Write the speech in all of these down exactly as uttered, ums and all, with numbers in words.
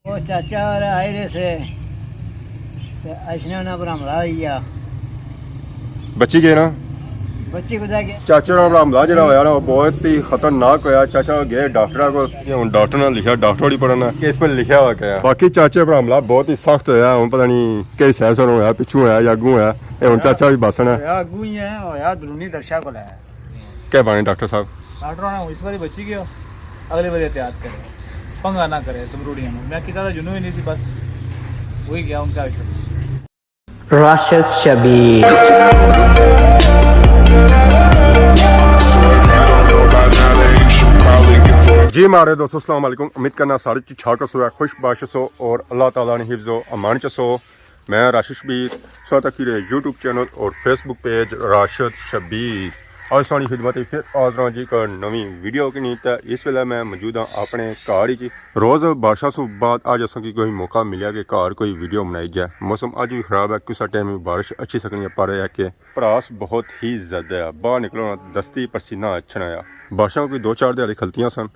او چاچا اور آئے رہے سے، تے اچھنے انہاں پر حملہ ہوئی گیا۔ بچی گئے نا؟ بچی کدھر گئے؟ چاچے ہوراں پر حملہ جڑا ہویا نا، وہ بہت ہی خطرناک ہویا۔ چاچا گئے ڈاکٹر کو، ہن ڈاکٹر نے لکھیا، ڈاکٹر ہی پڑھنا کہ اس میں لکھیا ہوا کیا ہے۔ باقی چاچے پر حملہ بہت ہی سخت ہویا، ہن پتہ نہیں کئی سائڈ سے ہویا، پچھوں ہویا یا اگوں ہویا، اے ہن چاچا بھی بسنا ہے۔ ہویا اگوں ہی ہے، ہویا درونی درشا کو ہے۔ کیا بانے ڈاکٹر صاحب؟ ڈاکٹر نے اس باری بچی گیا، اگلی باری احتیاط کرے، پنگا نہ کرے تمروڑیاں میں۔ میں کیتا تھا جنوں ہی نہیں سی، بس وہی گیا ان کا۔ راشد شبیر۔ جی ماڑے دوستو، السلام علیکم۔ امید کرنا سارے ٹھیک ٹھاک ہسو، خوش باش ہسو اور اللہ تعالیٰ نے حفظ و امان چ ہسو۔ میں راشد شبیر، سو تک یوٹیوب چینل اور فیس بک پیج راشد شبیر۔ اج ساڑی خدمت اچ پھر حاضر ہاں جی ایک نویں ویڈیو کے نیت۔ اس ویلے میں موجود ہاں اپنے گھر اچ۔ روز بارشاں سوں بعد اج اساں کی کوئی موقع ملیا کہ گھر کوئی ویڈیو بنائی جائے۔ موسم اج بھی خراب ہے، کسا ٹائم بھی بارش اچھی سکنی ہے، پر یہ ہے کہ پڑاس بہت ہی زیادہ ہے، باہر نکلو نا دستی پسینہ اچھنا آیا۔ بارشاں کوئی دو چار دیہاڑی کھلتیاں سن،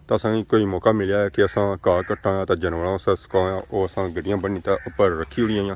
تاں اساں کی کوئی موقع ملیا ہے کہ اساں گھا کٹاں یا تاں جانوراں واسطے سکاں، او اساں گڈیاں بنی تے اوپر رکھی اوڑیاں یا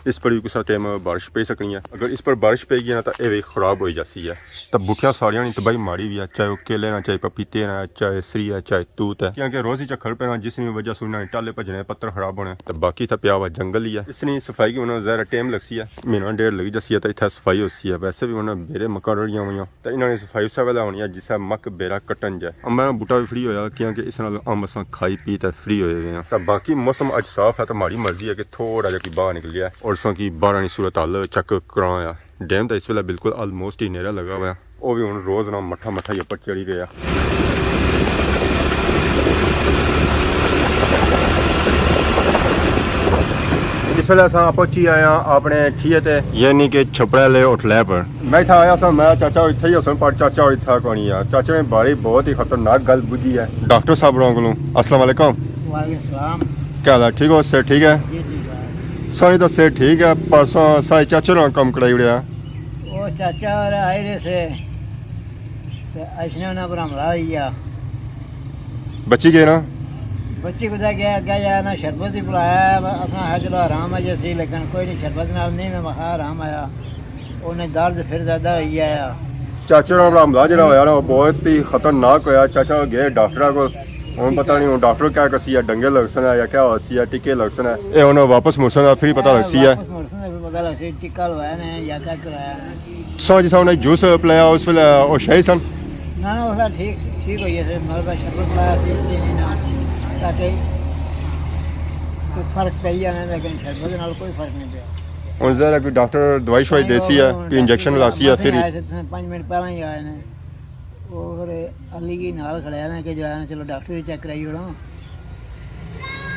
اس پر بھی کسا ٹائم بارش پئی سکنی ہے۔ اگر اس پر بارش پئی گئی نا تاں اے وی خراب ہوئی جاسی ہے۔ تاں بوٹیاں ساریاں نی تباہی ماڑی ہوئی ہے، چاہے او کیلے نا، چاہے پپیتے نا، چاہے سری ہے، چاہے توت ہے۔ کیونکہ روز ہی چکر پینا، جس نی وجہ سے انہاں نے ٹالے بھجنے، پتر خراب ہونے۔ تاں باقی تاں پیا ہوا جنگل ہی ہے۔ اس نی صفائی کی انہاں ذرا ٹائم لگسی ہے، مہینہ ڈیڑھ لگی جاسی ہے تاں اتھے صفائی ہوسی ہے۔ ویسے بھی انہاں بیرے مکاں رڑیاں ہوئیاں۔ تاں انہاں نی صفائی اسے ویلے ہونی ہے جسے مک بیرا کٹن جائے۔ امباں نا بوٹا وی فری ہویا، کیاں کہ اس نال امب اساں کھائی پی تے فری ہوئے ہوئے آں۔ تاں باقی موسم اج صاف ہے تاں ماڑی مرضی ہے کہ تھوڑا جیہا کی باہر نکلیے اور اساں کی باہر نی صورتحال چیک کراں آیا۔ ڈیم تاں اس ویلے بالکل آلموسٹ ہی نیڑے لگا ہوا ہے۔ او وی ہن روز نا مٹھا مٹھا ہی اپر چڑھی گیا۔ اس ویلے اساں پہنچی آئے آں اپنے ٹھیے تے، یعنی کہ چھپڑے آلے ہوٹلے پر۔ میں اتھا آیا سا، میں چاچا اتھا ہی ہوسن، پر چاچا اتھا کونی آ۔ چاچا نے بارے بہت ہی خطرناک گل بجھی ہے۔ ڈاکٹر صاحب ہوراں کولوں۔ السلام علیکم۔ وعلیکم السلام۔ کیا حال ہے؟ ٹھیک ہو؟ صحت ٹھیک ہے؟ جی، ٹھیک ہے۔ ساڑی تاں صحت ٹھیک ہے، پر سا-، ساڑے چاچے ہوراں کم کرائی اوڑیا۔ او چاچا اور آئے رہے سے، تے اچھنے انہاں پر حملہ ہوئی گیا۔ بچی گئے نا؟ بچی کدھر گیا، اگے جایا نا شربت ہی پلایا، اساں آخیا چلو آرام آ جاسی، لیکن کوئی نہیں، شربت نال نہیں، میں آخیا آرام آیا۔ انہیں درد پھر زیادہ ہوئی آیا۔ چاچے ہوراں پر حملہ جڑا ہویا نا، وہ بہت ہی خطرناک ہویا۔ چاچا گئے ڈاکٹر کو، ہن پتہ نہیں ہن ڈاکٹر کیا کرسی ہے، ڈنگے لگسن ہے یا کیا ہوسی ہے، ٹکے لگسن ہے۔ اے ہن واپس مڑسن ہے، پھر ہی پتہ لگسی ہے۔ واپس مڑسن ہے، پھر پتہ لگسی، ٹکا لوایا نے یا کیا کرایا نے۔ سو جس انہیں جوس پلایا، اس ویلے او شہی سن؟ نہ، نہ، اس ویلے ٹھیک، ٹھیک ہوئی ہے، مطلب شربت پلایا سی، چینی نال، تاکہ کوئی فرق پئی جانا، لیکن شربت نال کوئی فرق نہیں پیا۔ ہن ظاہر ہے کوئی ڈاکٹر دوائی شوائی دیسی ہے، کوئی انجیکشن لاسی ہے، پھر ہی۔ آئے تھے، پنج منٹ پہلا ہی آئے نے۔ او پھر علی کی نال کھڑا ہے نا کہ جڑا ہے نا، چلو ڈاکٹر ہی چیک کرائی اوڑاں۔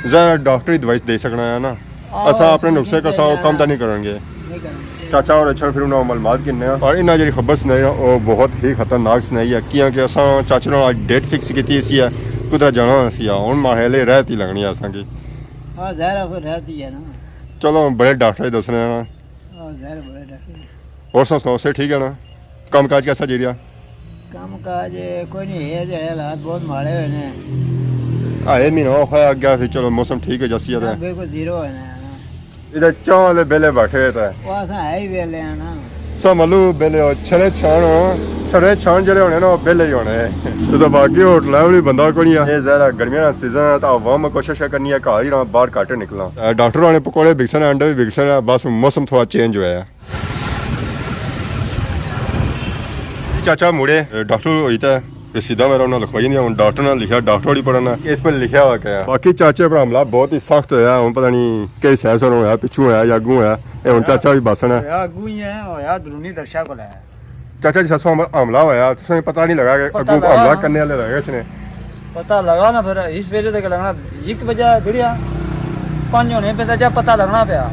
ظاہر ہے ڈاکٹر ہی دوائی دے سکنا ہے نا۔ آہو، اساں اپنے نسخے کا ساتھ کم تاں نہیں کرن گے۔ نہیں کرن گے۔ چاچا اور اچھا پھر انہاں معلومات گھننے آں۔ اور انہاں جڑی خبر سنائی نا، او بہت ہی خطرناک سنائی ہے، کیاں کہ اساں چاچے نال اج ڈیٹ فکس کیتی سی ہے، کدھر جانا سی ہے، ہن ماڑے لیے رات ہی لگنی ہے اساں کی۔ ہاں، ظاہر ہے پھر رات ہی ہے نا۔ چلو، بڑے ڈاکٹر ہی دسنے ہیں نا۔ ہاں، ظاہر ہے بڑے ڈاکٹر۔ اور سناؤ، صحت ٹھیک ہے نا؟ کم کاج کیسا جی رہیا؟ کم کاج کوئی نہیں ہے، جڑے حالات بہت ماڑے ہوئے نے۔ ہاں، اے مہینہ اوکھا ہے، اگے پھر چلو موسم ٹھیک ہو جاسی ہے تے۔ ہاں، بالکل زیرو ہوئے نے۔ ادھر چاں والے بیلے بیٹھے ہوئے تے۔ وہ اساں ہے ہی بیلے ہیں نا۔ سا ملو بیلے ہو، چھڑے چھان ہو، چھڑے چھان جڑے ہونے نا، وہ بیلے ہی ہونے۔ تو، تو باقی ہوٹل ہے، بھی بندہ کوئی نہیں ہے۔ یہ ظاہر ہے گرمیاں نا سیزن ہے، تو عوام کوشش ہے کرنی ہے، گھر ہی رہنا، باہر گھٹ نکلنا۔ اے، ڈاکٹر ہونے پکوڑے بکسن، انڈے بھی بکسن، بس موسم تھوڑا چینج ہویا ہے۔ چاچا مڑے، اے، ڈاکٹر ہوئی تے رسیداں میرا انہاں لکھوائی دیاں، ہن ڈاکٹر نے لکھیا، ڈاکٹر ہی پڑھنا کہ اس پر لکھیا ہوا کیا ہے۔ باقی چاچے پر حملہ بہت ہی سخت ہویا، ہن پتہ نہیں کئی سائڈ سے ہویا، پچھوں ہویا یا اگوں ہویا، اے ہن چاچا بھی بسن ہے۔ ہویا اگوں ہی ہے، ہویا درونی درشا کول ہے۔ چاچا جس اساں حملہ ہویا، تساں پتہ نہیں لگا کہ پتہ اگوں لگا حملہ نا۔ کرنے والے لگے اس نے۔ پتہ لگا نا پھر، اس ویلے تک لگنا، ایک بجے بھیڑیا، پنج ہونے پہ تاں جا پتہ لگنا پیا۔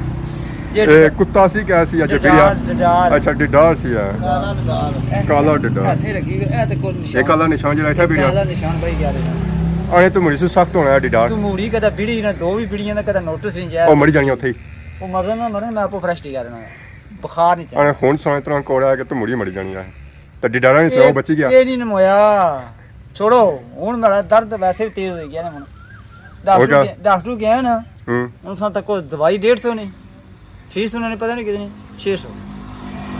یہ اے کتا سی کیا سی اج ڈڈار، بھیڑیا؟ ڈڈار۔ اچھا، ڈڈار سی ہے۔ کالا ڈڈار۔ کالا ڈڈار۔ ہتھے رکھی ہوئی، اے تے کوئی نشان۔ یہ کالا نشان جڑا اتھے بھیڑیا؟ کالا نشان بھائی کیا رہنا۔ اے تو مڑی سو سخت ہونا ہے ڈڈار۔ تو مڑی کدے بھیڑی نہ، دو بھی بھیڑیاں دا کدے نوٹس نہیں جایا۔ او مری جانی اتھے ہی۔ او مرنا نہ مرنا، میں آپ فریش ٹی کر رہا۔ بخار نہیں چڑھنا۔ اے خون سو اتنا کوڑا ہے کہ تو مڑی مری جانی ہے۔ تے ڈڈارا نہیں سو اے، بچی گیا۔ اے نہیں نمویا۔ چھوڑو، ہن میرا درد ویسے بھی تیز ہوئی گیا نا ہن۔ ڈاکٹر اور کیا؟ گیا، ڈاکٹر گیا نا، ہوں۔ انہوں تک کوئی دوائی ڈیڑھ سو نے، فیس انہوں نے پتہ نہیں کتنی، چھ سو۔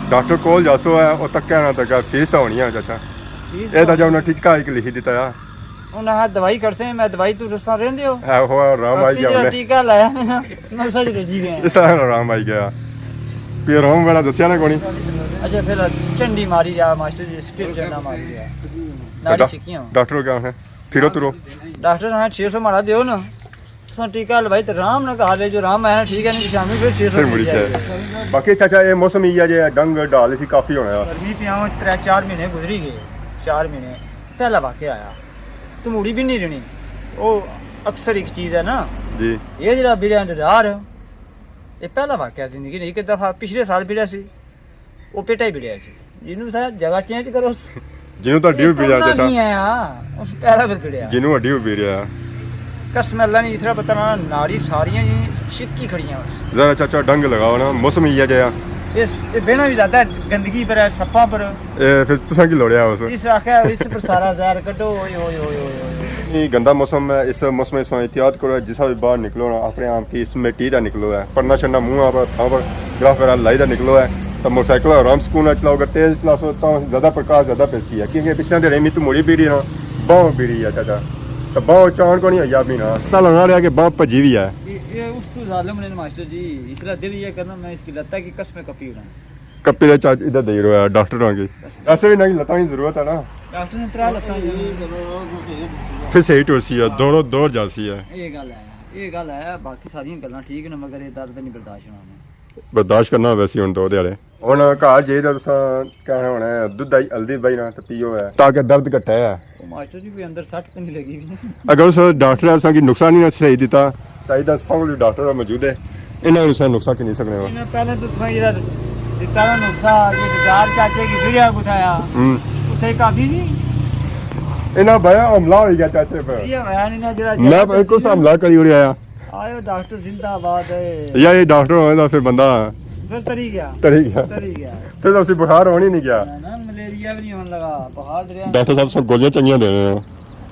ڈاکٹر کول جاسو ہے، او تک کہنا تک فیس تو ہونی ہے چاچا۔ فیس اے تو جا انہاں ٹھیک ایک لکھی دیتا ہے۔ انہاں دوائی کرتے ہیں، میں دوائی تو رساں رہندے ہو۔ ہے ہو آرام آئی گیا انہیں۔ ٹیکہ لایا نا، نسا جی رجی گئے ہیں۔ اس طرح آرام آئی گیا۔ پھر آرام والا دسیا نا کونی۔ اچھا، پھر چنڈی ماری جا ماسٹر جی، سٹیپ چنڈا ماری جا۔ ناڑی ڈا-، چھکیاں۔ ڈاکٹر کیا ہے؟ پھرو ترو۔ ڈاکٹر ہاں، چھ سو مارا دیو نا۔ تساں ٹیکہ لوائی تے آرام نال گھر لے جو، آرام آیا ٹھیک ہے، نہیں شامی پھر چھ سو پھر مڑی چھ سو۔ باقی چاچا، اے موسم ہی ہے جے ڈنگ ڈال اسی کافی ہونا ہے۔ گرمی پیا ہوں، ترے چار مہینے گزری گئے، چار مہینے۔ پہلا واقعہ آیا، تو مڑی بھی نہیں رہنی۔ او اکثر ایک چیز ہے نا۔ جی۔ یہ جڑا بڑا ڈرار، یہ پہلا واقعہ زندگی نے، ایک دفعہ پچھلے سال بڑا سی۔ وہ پیٹا ہی بڑیا سی۔ جنوں سا جگہ چینج کرو۔ جنوں تو ہڈی بھی بڑیا کرنا چاچا۔ نہیں آیا، اس پیرا پھر بڑیا۔ جنوں ہڈی بھی بڑیا۔ قسم اللہ نے اتنا پتہ نہ، ناڑی ساریاں ہی چکی کھڑیاں بس۔ ذرا چاچا ڈنگ لگاؤ نا، موسم ہی ہے جیا۔ اس، یہ بہنا بھی زیادہ گندگی پر ہے، سپاں پر۔ اے، پھر تساں کی لوڑیا اس؟ اس آخیا، اس پر سارا زہر کڈو، اوئے، اوئے، اوئے، اوئے، اوئے۔ یہ گندا موسم ہے، اس موسم میں تساں احتیاط کرو، جسا بھی باہر نکلو نا، اپنے آپ کی اس مٹی دا نکلو ہے، پڑنا شڑنا منہ آپ تھاں پر، گراف وغیرہ لائی دا نکلو ہے، تو موٹر سائیکل آرام سکون نال چلاؤ، اگر تیز چلاسو تو زیادہ پرکار زیادہ پیسی ہے، کیونکہ پچھلے دن میں تو مڑی پیڑی نا، باہوں پیڑی ہے چاچا، تو باہوں چان کو نہیں ہوئی بھی نا، پتہ لگنا رہا کہ باہوں بھجی بھی ہے۔ یہ، یہ اس تو ظالم نے ماسٹر جی، اتنا دل یہ کرنا میں اس کی لتا کی قسمیں کپی اڑاں۔ کپی دے چاچ ادھر دے رہا ہے ڈاکٹر ہاں کی۔ ایسے بھی نہ لتاں کی ضرورت ہے نا۔ ڈاکٹر نے ترا لتاں ہی۔ پھر صحیح ٹرسی ہے، دوڑو دور جاسی ہے۔ یہ گل ہے، یہ گل ہے، باقی ساری گلاں ٹھیک نے، مگر یہ درد نہیں برداشت ہونا۔ برداشت کرنا ویسے ہن دو دیہاڑے۔ ہن گھر جائی تے تساں کہنا ہونا ہے، دودھ آئی ہلدی بائی نا تے پیو ہے، تاکہ درد گھٹے ہے۔ او ماسٹر جی، کوئی اندر سٹ تے نہیں لگی ہوئی؟ اگر اس ڈاکٹر نے اساں کی نسخہ نہیں صحیح دیتا، تاں ادھر سب ڈاکٹر موجود ہے، انہاں نے اساں نسخہ کی نہیں سکنے ہو۔ انہاں پہلے تو تساں جڑا دتا نا نسخہ، یہ ڈار چاچے کی ویڈیو کتھا آیا؟ ہوں۔ اتھے کافی نہیں؟ انہاں بھایا حملہ ہو گیا چاچے پر۔ یہ ہویا نہیں نا جڑا میں جڑا کس حملہ کری اڑیا؟ آیو ڈاکٹر زندہ باد ہے۔ یار، یہ ڈاکٹر ہونے دا پھر بندہ پھر تری گیا۔ تری گیا۔ تری گیا۔ پھر اسی بخار ہونی نہیں گیا۔ نہ، نہ، ملیریا بھی نہیں ہونے لگا، بخار دریا۔ ڈاکٹر صاحب سب گولیاں چنگیاں دینے ہیں۔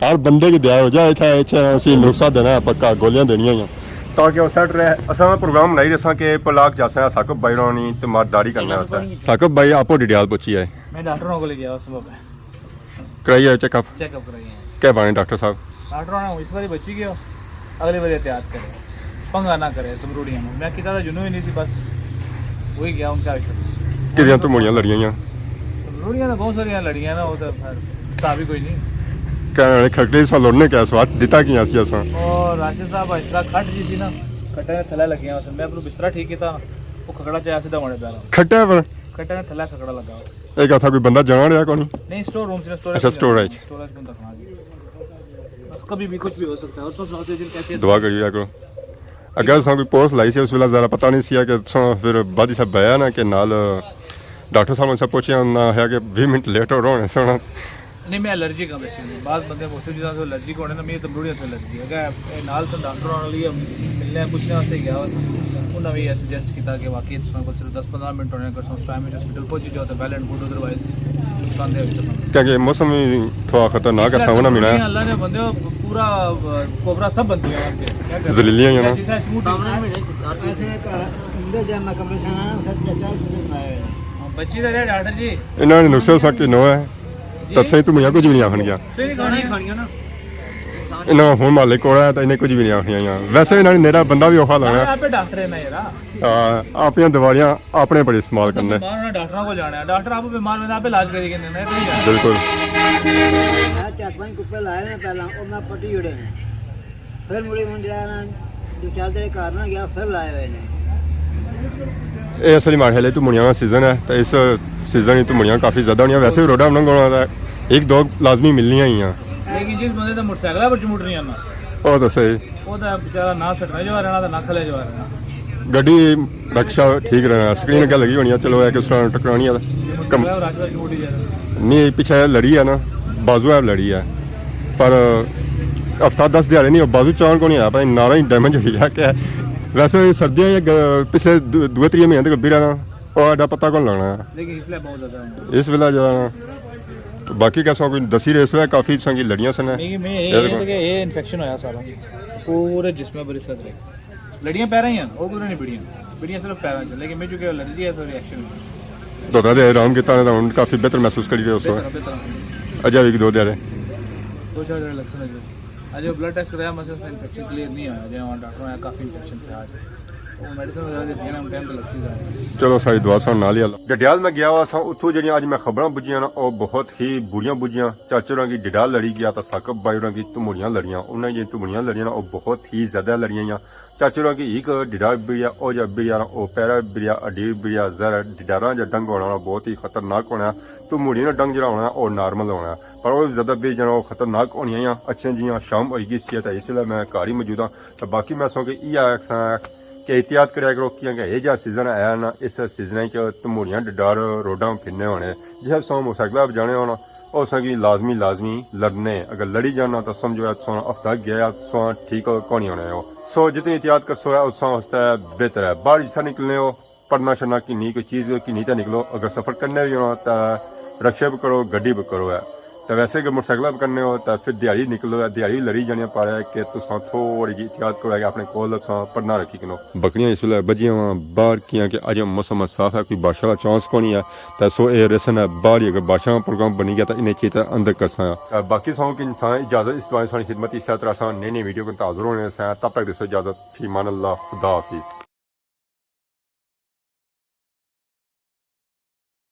ہر بندے کی دیا ہو جائے، اتھا اچھا اسی نسخہ دینا ہے پکا، گولیاں دینیاں ہی ہیں۔ تاکہ وہ سیٹ رہے۔ اساں پروگرام بنائی رہے ساں کہ پلاک جاساں ثاقب بھائی ہونی تے مار داڑھی کرنا واسطے۔ ثاقب بھائی آپ ڈیڈیال پہنچی آئے۔ میں ڈاکٹر ہوں کو لے گیا اس وقت۔ کرائی ہے چیک اپ؟ چیک اپ کرائی ہے۔ کیا بانے ڈاکٹر صاحب؟ ڈاکٹر ہونا اس باری بچی گیا، اگلی باری احتیاط کرے، پنگا نہ کرے تمروڑیاں نو۔ میں کیتا تھا جنوں ہی نہیں سی، بس وہی گیا، ہن کیا ہوئی سکتا۔ کدیاں تموڑیاں لڑیاں ہیاں؟ تمروڑیاں تو بہت ساریاں لڑیاں نا، وہ تو پھر حساب ہی کوئی نہیں۔ کیا انہاں نے کھکڑے سا لوڑنے کیا سواد دتا کیا سی اساں؟ اور راشد صاحب اس طرح کھٹ جی سی نا، کھٹے نے تھلے لگیاں اس، میں اپنا بسترا ٹھیک کیتا، وہ کھکڑا چایا سیدھا ماڑے پیراں۔ کھٹے پر؟ کھٹے نے تھلے کھکڑا لگا اس۔ ایک ہتھا کوئی بندہ جانا رہیا کونی؟ نہیں، سٹور روم سے، سٹوریج اچھا، میں سٹور ہے۔ سٹوریج میں رکھنا جی۔ بس کبھی بھی کچھ بھی ہو سکتا ہے، اس وقت سوچو جن کیفیت دعا کری رہا کرو۔ اگر اساں کوئی پوسٹ لائی سی، اس ویلے ذرا پتہ نہیں سی کہ اساں پھر بعد سب بیا نا کہ نال ڈاکٹر صاحب نے سب پوچھیا نہ ہے کہ ویہہ منٹ لیٹ ہو رہے ہونے سن۔ نہیں، میں الرجک ہاں بیسیکلی۔ بعض بندے مختلف چیزاں سے الرجک ہونے نا، میں تمروڑیاں سے الرجی ہے۔ اگر اے نال سن ڈاکٹر ہونے لئی ملنے پوچھنے واسطے گیا وا سا، انہاں بھی اے سجیسٹ کیتا کہ واقعی تساں کو صرف دس پندرہ منٹ ہونے، اگر تساں اس ٹائم وچ ہاسپٹل پہنچی جاؤ تو ویل اینڈ گڈ، ادروائز نقصان دہ ہوئی سکتا۔ کیونکہ موسم بھی تھوڑا خطرناک ہے، ساونا مہینہ ہے۔ اللہ نے بندے پورا کوبرا سب بنتی ہیں وہاں پہ۔ کیا کریں؟ ذلیلیاں ہی ہیں نا۔ جتنا چموٹ سامنے مہینے ایسے ایک اندر جانا کمرے سے آنا، سب چچا بنائے ہوئے ہیں۔ بچی دا رہا ڈاکٹر جی۔ انہاں نے نسخے سا کہ نو ہے۔ تد سہی تو مجھے کچھ بھی نہیں آخن گیا۔ سہی کھانا ہی کھانیاں نا۔ انہاں ہن مالک کوڑا ہے تو انہیں کچھ بھی نہیں آخنیاں۔ ویسے انہاں نے میرا بندہ بھی اوکھا لگنا ہے۔ آپ ڈاکٹر ہے نا یار۔ ہاں، اپنی دوائیاں اپنے پر استعمال کرنے۔ بیمار ہونا ڈاکٹراں کو جانا ہے۔ ڈاکٹر آپ بیمار ہونا، آپ علاج کریے کہ نہیں، نہیں۔ بالکل۔ میں چار پانچ کپے لائے نے پہلا، اور میں پٹی جڑے نے۔ پھر مڑی ہن جڑا نا، دو چار دن گھر نہ گیا، پھر لائے ہوئے نے۔ اے اصل ماڑے خیال ہے تو منڈیاں نا سیزن ہے، تو اس سیزن ہی تو منڈیاں کافی زیادہ ہونیاں۔ ویسے بھی روڈاں بنن گونا تھا، ایک دو لازمی ملنیاں ہی ہیں۔ لیکن جس بندے دا موٹر سائیکل پر چموٹ رہی ہے نا، وہ تو صحیح۔ وہ تو بیچارہ نہ سٹنا جو رہنا، تو نہ کھلے جو رہنا۔ گڈی رکشہ ٹھیک رہنا، سکرین اگے لگی ہونی ہے، چلو ایک اس طرح ٹکرانی ہے۔ کم، نہیں، پچھے لڑی ہے نا، بازو ہے لڑی ہے، پر ہفتہ دس دیہاڑے نہیں، بازو چان کو نہیں آیا، پتہ نہیں نارا ہی ڈیمیج ہوئی ہے کیا۔ ویسے سردیاں یہ گ-، پچھلے دو، دو تری مہینے تک بی رہنا، اور ایڈا پتہ کون لگنا ہے۔ لیکن اس لیے بہت زیادہ ہونا۔ اس ویلے زیادہ ہونا۔ تو باقی کیا سو کوئی دسی رہے سو، کافی سنگی لڑیاں سن۔ نہیں، میں یہ، یہ دیکھو۔ یہ انفیکشن ہویا سارا۔ پورے جسم پر اس کا طریقہ۔ لڑیاں پیراں ہی ہیں، وہ کوئی نہیں بڑیاں۔ بڑیاں صرف پیراں چ، لیکن میں چونکہ الرجی ہے، تو ریئیکشن۔ دھوتا دے آرام کیتا نے، ہن کافی بہتر محسوس کری رہے ہو سو۔ بہتر، بہتر۔ اجے بھی دو دیہاڑے۔ دو چار دیہاڑے لگ سن۔ اجے بلڈ ٹیسٹ کرایا، مسئلہ انفیکشن کلیئر نہیں ہویا، جے ہن ڈاکٹر نے کافی انفیکشن تھیا اج۔ وہ میڈیسن وغیرہ دیتی ہے نا، ٹائم تو لگ سی جائے۔ چلو، ساری دعا سن نال ہی اللہ۔ ڈڈیال میں گیا ہوا سا، اتھوں جڑیاں اج میں خبراں بجیاں نا، او بہت ہی بریاں بجیاں۔ چاچے ہوراں کی ڈڈیال لڑی گیا، تاں ثاقب بھائی ہوراں کی تموڑیاں لڑیاں۔ انہاں جی تموڑیاں لڑیاں نا، او بہت ہی زیادہ لڑیاں یا۔ چاچے ہوراں کی ایک ڈڈا بڑیا، او جا بڑیا نا، او پیرا بڑیا، اڈی بڑیا، زہر ڈڈاراں جا ڈنگ ہونا نا، بہت ہی خطرناک ہونا۔ تموڑیاں نا ڈنگ جڑا ہونا، او نارمل ہونا۔ پر او زیادہ بے جانا، او خطرناک ہونیاں یا۔ اچھا جی، ہاں، شام ہوئی گئی سی، تے اس لیے میں گھر ہی موجود ہاں۔ تے باقی میں سو کہ ایہہ آکھساں کہ احتیاط کریا کرو، کیونکہ اے جا سیزن آیا نا، اس سیزن وچ تموڑیاں ڈڈار روڈاں پھرنے ہونے۔ جس سو موٹرسائیکل پر جانے ہونا، او ساں کی لازمی، لازمی لڑنے۔ اگر لڑی جانا تاں سمجھو اے تساں ہفتہ گیا، تساں ٹھیک کونی ہونے ہو۔ سو جتنی احتیاط کرسو اے، او تساں واسطے بہتر ہے۔ باہر جسا نکلنے ہو، پڑھنا شڑھنا کی نہیں، کوئی چیز کی نہیں تے نکلو۔ اگر سفر کرنے بھی ہونا تاں رکشے پر کرو، گڈی پر کرو ہے۔ تے ویسے اگر موٹرسائیکل پر کرنے ہو تاں پھر دیہاڑی نکلو ہے، دیہاڑی لڑی جانی پارے کہ تساں تھوڑی جی احتیاط کرو ہے کہ اپنے کول تساں پڑھنا رکھی کنو۔ بکریاں اس ویلے بجیاں واں باہر، کیاں کہ اج موسم صاف ہے، کوئی بارشاں دا چانس کونی ہے۔ تے سو اے رسن ہے باہر ہی، اگر بارشاں دا پروگرام بنی گیا تاں انہیں چیز تے اندر کرساں۔ تے باقی سو کہ انسان اجازت، اس بارے ساں خدمت اس طرح ساں نئی نئی ویڈیو کو حاضر ہونے ساں۔ تب تک دیسو اجازت، فی امان اللہ، خدا حافظ۔